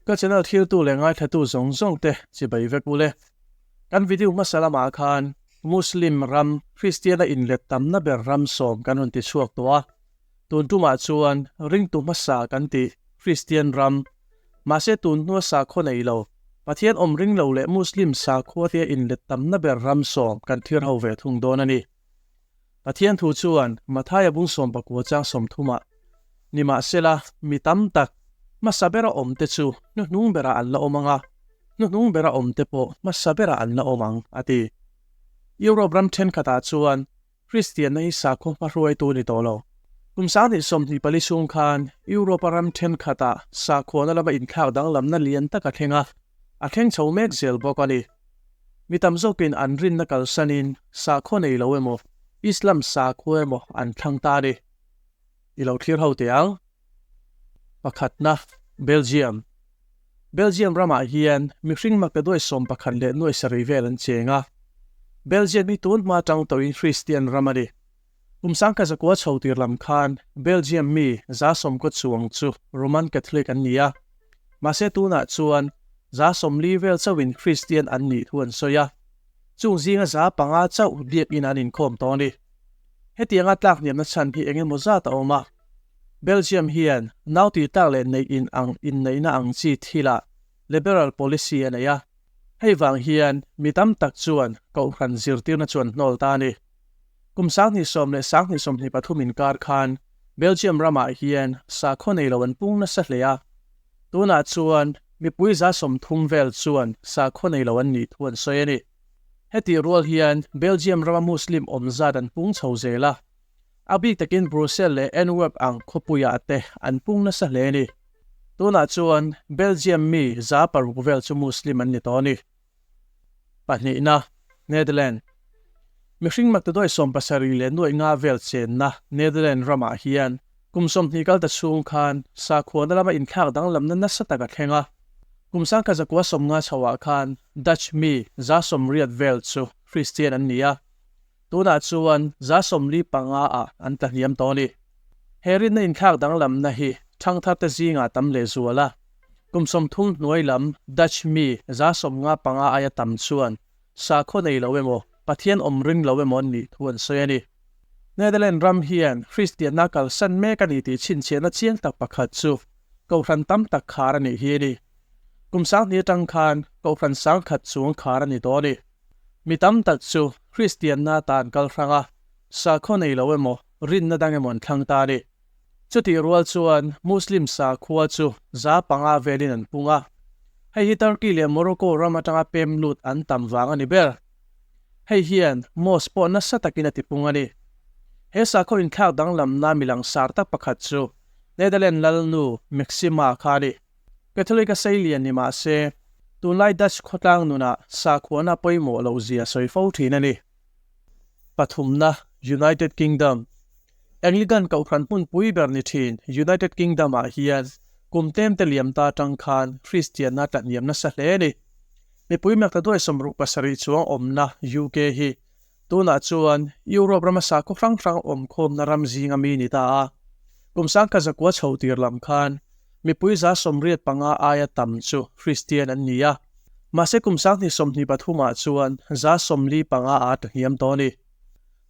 Ka channel thiltu leh ngaithlatu zawng zawng te chibai vek ule. Kan video hmasa lamah khan Muslim ram Kristiana inlet tamna ber ram sawm kan rawn ti chhuak tawh a. Tun tumah chuan ringtu hmasa kan tih Kristian ram, mahse tun hnua sakhaw nei lo, Pathian awm ring lo leh Muslim sakhua tia inlet tamna ber ram sawm kan thlir ho ve thung dawn a ni. Pathian thu chuan Mathaia bung 19 chang 30 ah, Nimahsela, mi tam tak, hmasa bera awmte chu hnuhnung berah an la awm ang a, hnuhnung bera awmte pawh hmasa berah an la awm ang, a ti. Europe ram thenkhatah chuan Kristianna hi sakhaw hmahruaitu a ni tawh lo. Kum 2024 chhung khan Europe-a ram thenkhatah sakhuana lama inthlak danglamna lian tak a thleng a, a thleng chho mek zel bawk a ni. Mi tam zawkin an rinna kalsanin sakhaw nei lo emaw, Islam sakhua emaw an thlang ta a ni. I lo thlir ho teh ang. Pakhatna, Belgium. Belgium ramah hian mihring maktaduai 11 leh nuai sarih vel an cheng a. Belgium hi tun hma tang tawhin Kristian ram a ni. Kum 1900 chho tir lam khan Belgium mi 90% chuang chu Roman Catholic an ni a. Mahse tunah chuan 40% vel chauhin Kristian an nih thu an sawi a. Chung zinga 5% chauh biakin an inkhawm tawh a ni. Hetianga tlak hniamna chhan hi eng emaw zat a awm a. Belgium hian nau tih tak leh neih in ang inneihna ang chi thilah liberal policy a nei a. Hei vang hian mi tam tak chuan kohhran zirtirna chu an hnawl ta a ni. Kum 2010 leh 2023 inkar khan Belgium ramah hian sakhaw nei lo an pung nasa hle a. Tunah chuan mipui 30% vel chuan sakhaw nei lo an nih thu an sawi a ni. Hetih rual hian Belgium rama Muslim awm zat an pung chho zel a. A bik takin Brussels leh Antwerp ang khawpuiah te an pung nasa hle a ni. Tunah chuan Belgium mi 6% vel chu Muslim an ni tawh a ni. Pahnihna, Netherlands. Mihring maktaduai 70 leh nuaih nga vel chenna Netherlands ramah hian kum 20 kal ta chhung khan sakhuana lama inthlak danglamna nasa tak a thleng a. Kum 1950 chhoah khan Dutch mi 80% vel chu Christian an ni a. Tunah chuan 45% ah an tla hniam tawh a ni. He rinna inthlak danglamna hi thangthar te zingah tam leh zual a. Kum 30 hnuai lam Dutch mi 55% aia tam chuan sakhaw nei lo emaw, Pathian awm ring lo emaw an nih thu an sawi a ni. Netherlands ram hian Kristianna kalsan mek a ni tih chhinchhiahna chiang tak pakhat chu kohhran tam tak khar a nih hi a ni. Kum 2000 atang khan kohhran 10,000 chuang khar a ni tawh a ni. Mi tam tak chu Kristianna atan kal hrang a, sakhaw nei lo emaw, rinna dang emaw an thlang ta a ni. Chutih rual chuan Muslim sakhua chu 5% velin an pung a. Hei hi Turkey leh Morocco ram atanga pem lut an tam vang a ni ber. Hei hian mosque pawh nasa takin a tipung a ni. He sakhaw inthlak danglamna mi langsar tak pakhat chu Netherlands lalnu Maxima kha a ni. Catholic a sei lian ni mah se, tunlai Dutch khawtlang nunah sakhuana pawimawh loh zia sawi fo thin a ni. Pathumna, United Kingdom. Anglican kohhran hmunpui ber ni thin United Kingdom-ah hian kum tlem te liam ta atang khan Kristianna tla hniam nasa hle a ni. Mipui maktaduai 67 chuang awmna UK hi tunah chuan Europe rama sakhaw hrang hrang awm khawmna ram zinga mi ni ta a. Kum 1900 chho tir lam khan mipui 85% aia tam chu Kristian an ni a. Mahse kum 2023 ah chuan 45% a tla hniam tawh a ni.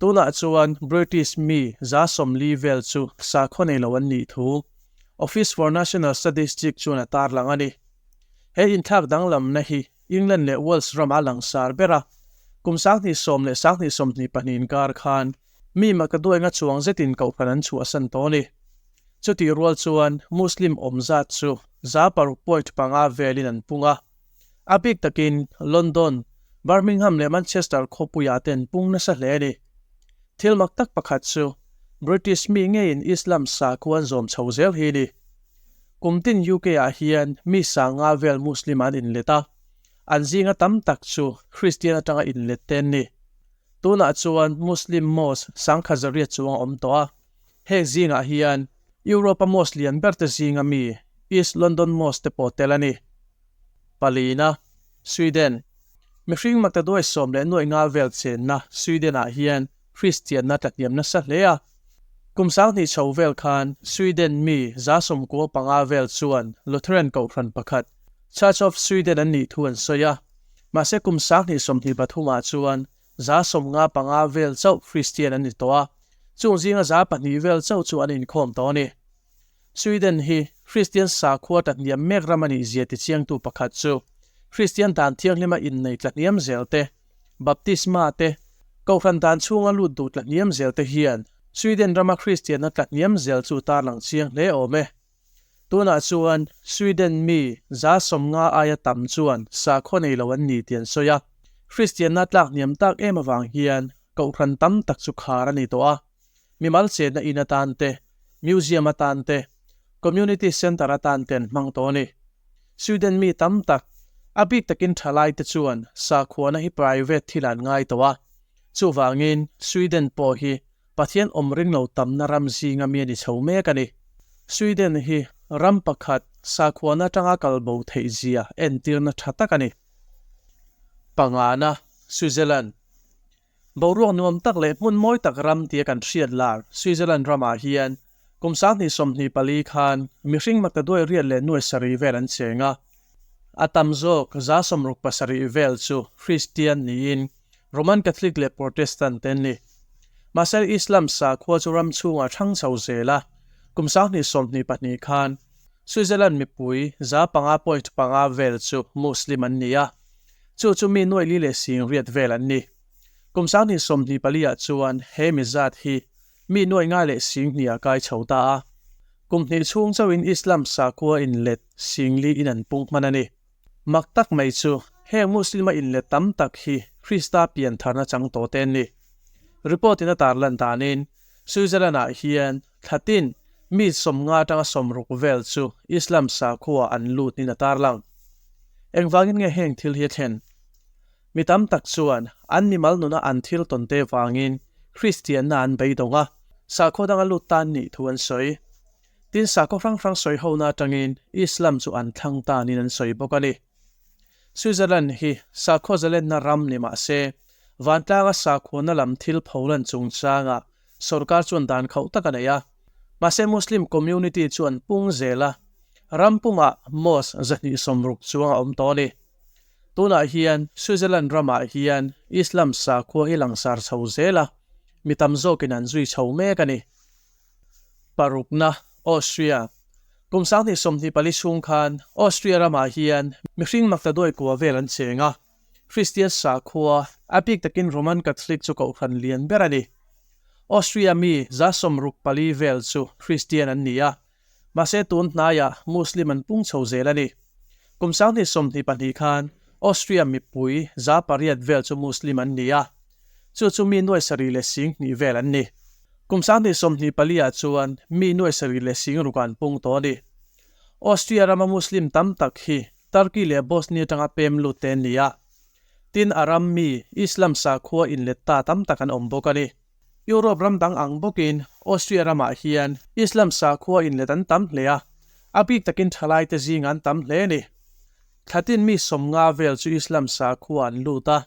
Tunah chuan British mi 40% vel chu sakhaw nei lo an nih thu Office for National Statistics chuan a tarlang a ni. He inthlak danglamna hi England leh Wales rama langsar ber a, kum 2010 leh 2022 inkar khan mi maktaduainga chuang zetin kohhran an chhuahsan tawh a ni. Chutih rual chuan Muslim awm zat chu 6.5% velin an pung a. A bik takin London, Birmingham leh Manchester khawpuiah te an pung nasa hle a ni. Thil mak tak pakhat chu British mi ngeiin Islam sakhua an zawm chho zel hi a ni. Kum tin UK ah hian mi sanga vel Muslim an inlet a, an zinga tam tak chu Kristian atanga inlet te an ni. Tunah chuan Muslim mosque 800,000 chuang a awm tawh a. Heng zingah hian Europe-a mosque lian ber te zinga mi East London Mosque te pawh tel a ni. Palina, Sweden. Mihring maktaduai 10 leh nuaih nga vel chenna Sweden-ah hian Kristianna tla hniam nasa hle a. Kum 2000 chho vel khan Sweden mi 95% vel chuan Lutheran kohhran pakhat. Church of Sweden an nih thu an sawi a, mahse kum 2023 ah chuan 55 vel chauh Kristian an ni tawh a, chung zinga 2% vel chauh chu an inkhawm tawh a ni. Sweden hi Kristian sakhua tlahniam mek ram a nih zia tichiangtu pakhat chu Kristian dan thianghlima innei tlahniam zel te, Baptisma te, Kohhran dan chhunga lut duh tlahniam zel te hian Sweden rama Kristianna tlahniam zel chu tarlang chiang hle awm e. Tunah chuan Sweden mi 50% aia tam chuan sakhaw nei lo an ni tih an sawi a. Kristianna tlak hniam tak em avang hian Kohhran tam tak chu khar a ni tawh a. Mimal chenna in atan te, museum atan te, community centre atan te an hmang tawh a ni. Sweden mi tam tak, a bik takin thalai te chuan sakhuana hi private thil an ngai tawh a. Chuvangin Sweden pawh hi Pathian awm ring lo tamna ram zinga mi a ni chho mek a ni. Sweden hi ram pakhat sakhuana atanga kal bo theih zia entirna tha tak a ni. Pangana, Switzerland. Boruak nuam tak leh hmun mawi tak ram tia kan hriat lar Switzerland ramah hian kum 2024 khan mihring maktaduai riat leh nuai sarih vel an cheng a. A tam zawk 67 vel chu Kristian niin Roman Catholic leh Protestant te an ni. Mahse Islam sakhua chu ram chhungah thang chho zel a, kum 2022 khan Switzerland mipui 5.5 vel chu Muslim an ni a, chu chu mi nuai li leh sing riat vel an ni. Kum 2024 ah chuan he mi zat hi mi nuai nga leh sing hnih ah kai chho ta a. Kum hnih chhung chauhin Islam sakhua inlet sing li in an pung hman a ni. Mak tak mai chu heng Muslim a inlet tam tak hi Krista pian tharna chang tawh te an ni. Report in a tarlan danin Switzerland ah hian thlatin mi 50 atanga 60 vel chu Islam sakhua an lut nin a tarlang. Engvangin nge heng thil hi a thlen? Mi tam tak chuan an mimal nuna an thil tawn te vangin Kristianna an beidawng a, sakhaw danga lut tan nih thu an sawi. Tin sakhaw hrang hrang sawi hona atangin Islam chu an thlang tanin an sawi bawk a ni. Switzerland hi sakhaw zalenna ram ni mah se, vantlanga sakhuana lam thil pholan chungchanga sarkar chuan dan khauh tak a nei a. Mahse Muslim community chu an pung zel a, ram pumah mosque 260 chuang a awm tawh a ni. Tunah hian Switzerland ramah hian Islam sakhua hi langsar chho zel a, mi tam zawkin an zui chho mek a ni. Parukna, Austria. Kum 2024 chhung khan Austria ramah hian mihring maktaduai kua vel an cheng a, Kristian sakhua a bik takin Roman Catholic chu kohhran lian ber a ni. Austria mi 64 vel chu Kristian an ni a, mahse tun hnaiah Muslim an pung chho zel a ni. Kum 2022 khan Austria mipui 8% vel chu Muslim an ni a, chu chu mi nuai sarih leh sing hnih vel an ni. Kum 2024 ah chuan mi nuai sarih leh sing ruk an pung tawh a ni. Austria rama Muslim tam tak hi Turkey leh Bosnia tanga pem lut te an ni a. Tin a ram mi Islam sakhua inlet ta tam tak an awm bawk a ni. Europe ram dang ang bawkin Austria ramah hian Islam sakhua inlet an tam hle a, a bik takin thalai te zing an tam hle a ni. Thlatin mi 50 vel chu Islam sakhua an lut a,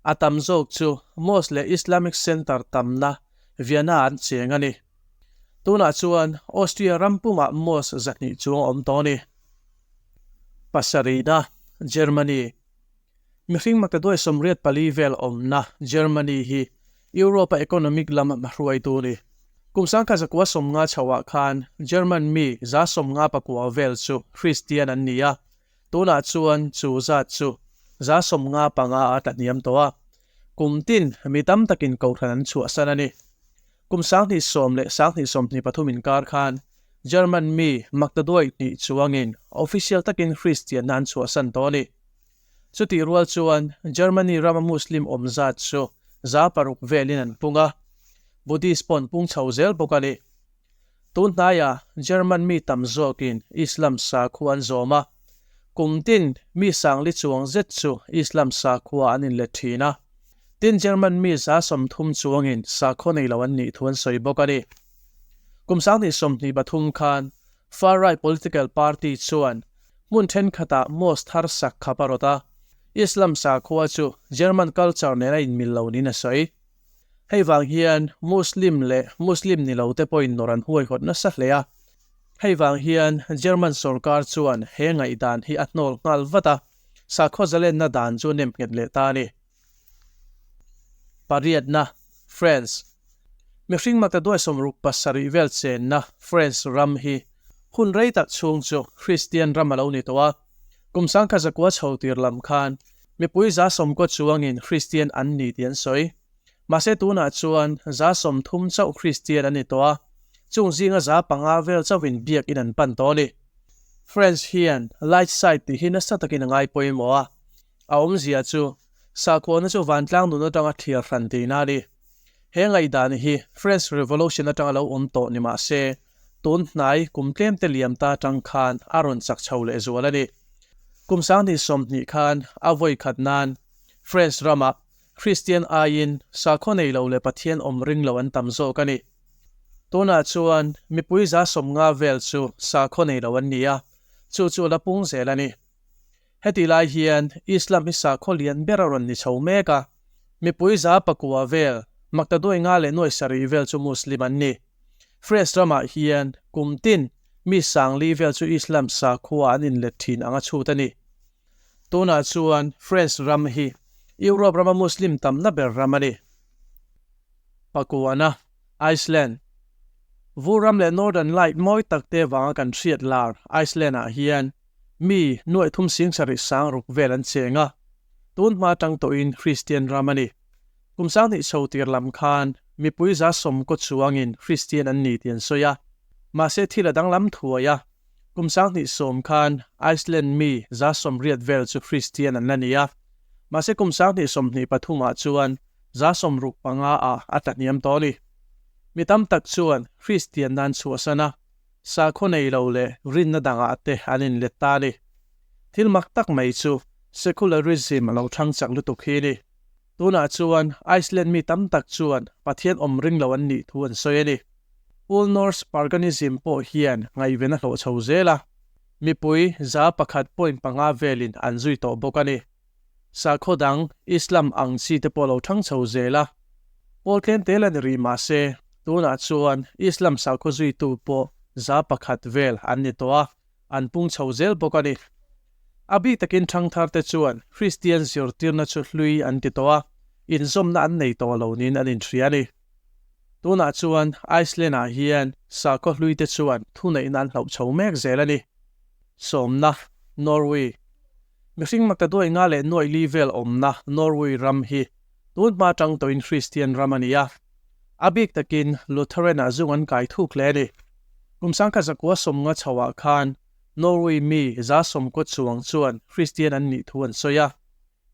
a tam zawk chu mosque leh Islamic Center tamna Vienna an cheng a ni. Tunah chuan Austria ram pumah mosque 200 chuang a awm tawh a ni. Pasarihna, Germany. Mihring maktaduai 84 vel awmna Germany hi Europe a economic lam hruaitu ni. Kum 1950 chhoah khan German mi 59 vel chu Christian an ni a, tunah chuan chu zat chu 55 a tlahniam tawh a. Kum tin mi tam takin kohhran an chhuahsan a ni. Kum 2010 leh 2023 inkar khan German mi maktaduai hnih chuangin official takin Christian na an chhuahsan tawh a ni. Chuti rual chuan Germany rama Muslim awm zat chu 6% velin an pung a, Buddhist pawh an pung chho zel bawk a ni. Tun hnaia German mi tam zawkin Islam sakhua an zawm a, kum tin mi sangli chuang zet chu Islam sakhua an inlet thin a. Tin German mi 30% chuangin sakhaw nei lo an nih thu an sawi bawk a ni. Kum 2023 khan far right political party chuan hmun thenkhatah mosque thar sak khap a rawt a, Islam sakhua chu German culture nena inmil lo niin a sawi. Hei vang hian Muslim leh Muslim ni lo te pawhin nawr an huai hawt nasa hle a. Hei vang hian German sorkar chuan he ngaihdan hi a hnawl nghal vat a, sakhaw zalenna dan chu nem nghet leh ta a ni. Pariatna, France. Mihring maktaduai 67 vel chenna France ram hi hun rei tak chhung chu Kristian ram a lo ni tawh a. Kum 1900 chho tir lam khan mipui 90% chuangin Kristian an ni tih an sawi. Mahse tunah chuan 30% chauh Kristian an ni tawh a, chung zinga 5% vel chauhin biakin an pan tawh a ni. France hian light side tih hi nasa takin a ngai pawimawh a, a awmzia chu sakhuana chu vantlang nun atanga thliar hran tihna a ni. He ngaihdan hi French Revolution atanga lo awm tawh ni mah se, tun hnai kum tlemte liam ta atang khan a rawn chak chho leh zual a ni. Kum 2020 khan a vawi khat nan France ramah Kristian aiin sakhaw nei lo leh Pathian awm ring lo an tam zawk a ni. Tunah chuan mipui 50% vel chu sakhaw nei lo an ni a, chu chu a la pung zel a ni. Heti lai hian Islam hi sakhaw lian ber a rawn ni chho mek a, mipui 9% vel, maktaduai nga leh nuai sarih vel chu Muslim an ni. France ramah hian kum tin mi 4000 vel chu Islam sakhua an inlet thin ang a chhut a ni. Tunah chuan France ram hi Europe rama Muslim tamna ber ram a ni. Pakuana, Iceland. Vur ram leh Northern Light mawi tak te vanga kan hriat lar Iceland-ah hian mi nuaih thum sing sarih sang ruk vel an cheng a, tun hma tang tawhin Kristian ram a ni. Kum 2000 chho tir lam khan mipui 90% chuangin Kristian an ni tih an sawi a, mahse thil a danglam thuai a, kum 2010 khan Iceland mi 80% vel chu Kristian an la ni a, mahse kum 2023ah chuan 65% ah a tlahniam tawh a ni. Mi tam tak chuan Kristian nan chhuahsan a, sakhaw nei lo leh rinna dangah te an inlet ta a ni. Thil mak tak mai chu secularism a lo thlang chak lutuk hi a ni. Tunah chuan Iceland mi tam tak chuan Pathian awm ring lo an nih thu an sawi a ni. Old Norse paganism pawh hian ngaihven a hlawh chho zel a, mipui 1.5 velin an zui tawh bawk a ni. Sakhaw dang Islam ang chi te pawh lo thang chho zel a, pawl tlem te la ni rih mah se, tunah chuan Islam sakhaw zuitu pawh 1% vel an ni tawh a, an pung chho zel bawk a ni. A bik takin thangthar te chuan Kristian zirtirna chu hlui an ti tawh a, inzawmna an nei tawh lo niin an inhria a ni. Tunah chuan Iceland-ah hian sakhaw hlui te chuan thuneihna an hlauh chho mek zel a ni. Sawmna, Norway. Mihring maktaduai nga leh nuaih li vel awmna Norway ram hi tun hma atang tawhin Kristian ram a ni a. A bik takin Lutheran-ah zung an kai thuk hle a ni. Kum 1990 chhoah khan Norway mi 90% chuang chuan Kristian an nih thu an sawi a.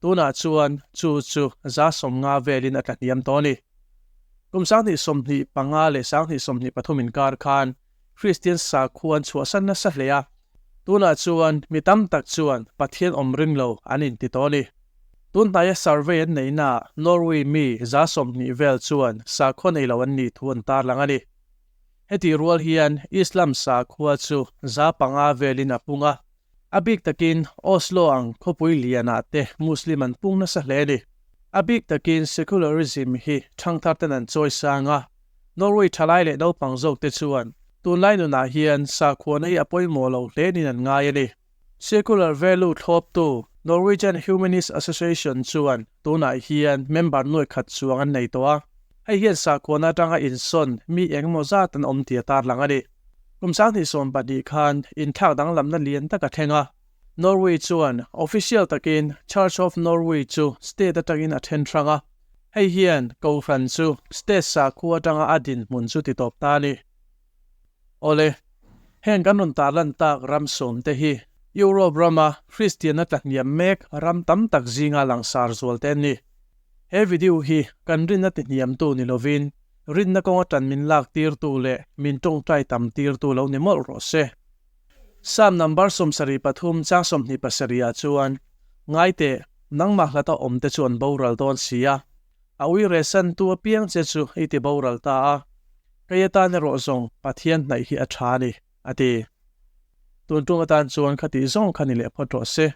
Tunah chuan chu chu 50% velin a tlahniam tawh a ni. Kum 2025 leh 2023 inkar khan Kristian sakhua an chhuahsan nasa hle a, tunah chuan mi tam tak chuan Pathian awm ring lo an inti tawh a ni. Tun hnaia survey an neihnaah Norway mi 20% vel chuan sakhua nei lo an nih thu an tarlang a ni. Hetih rual hian Islam sakhua chu 5% velin a pung a, a bik takin Oslo ang khawpui lianah te Muslim an pung nasa hle a ni. A bik takin secularism hi thangthar ten an chawi sang a, Norway thalai leh naupang zawk te chuan tunlai nunah hian sakhuana hi a pawimawh lo hle niin an ngai a ni. Secular value thlawptu Norwegian Humanist Association chuan tunah hian member nuai khat chuang an nei tawh a, hei hian sakhuana atanga insawn mi engemaw zat an awm tih a tarlang a ni. Kum 2020 khan inthlak danglamna lian tak a thleng a, Norway chuan official takin Church of Norway chu state atangin a then hrang a, hei hian Kohhran chu state sakhua atanga a dinhmun chu ti tawp ta a ni. Awle, heng kan rawn tarlan tak ram sawm te hi Europe rama Kristianna tlahniam mek ram tam tak zinga langsar zual te an ni. He video hi kan rinna tihniamtu ni lovin rinna kawnga tan min lak tirtu leh min tawngtai tam tirtu lo ni mawlh rawh se. Psalm number 73 chang 27 ah chuan, Ngaite, nangmah hlata awm te chu an boral dawn si a, a ui rehsan tu apiang che chu i ti boral ta a, kei atan erawh zawng Pathian hnaih hi a tha a ni, a ti. Tun tum atan chuan khatih zawng kha ni leh phawt rawh se,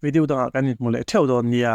video dangah kan inhmu leh theuh dawn nia.